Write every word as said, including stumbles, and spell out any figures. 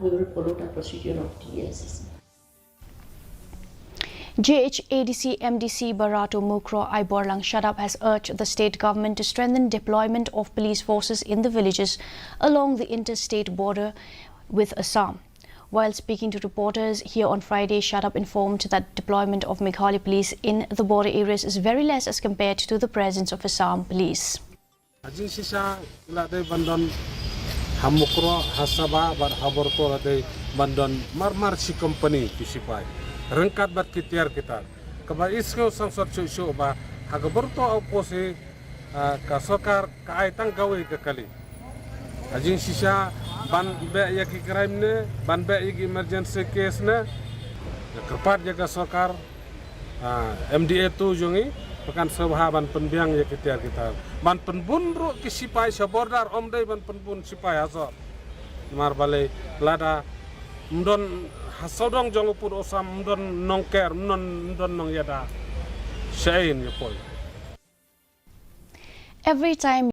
We will follow the procedure of T S S. J H A D C M D C Barato Mukroh Aiborlang Shadap has urged the state government to strengthen deployment of police forces in the villages along the interstate border with Assam. While speaking to reporters here on Friday, Shadap informed that deployment of Meghalaya police in the border areas is very less as compared to the presence of Assam police. Hajing shisha ila dei bandon ha Mukroh, ha Saba, bad ha Borto la dei bandon marmar shi company ki sipai. Rengkat bad ki tiar kitar. Kaba isngew sangsot shuh shuh ba ha ka Borto au posi, ah, ka sorkar ka ai tang kawei ka kali. Hajing shisha ban beh ya ki crime ne, ban beh ya ki emergency case ne. Ya kyrpad ya ka sorkar, ah, M D A two jong i, pakan sewha ban pynbiang ya ki tiar kitar. Ban pynbun ruh ki sipai sha border, om dei ban pynbun sipai ha sor. Mar balei lada mdon ha sawdong jong u pud Assam mdon nongker, mdon, mdon nongyada. Shain ya poi. Every time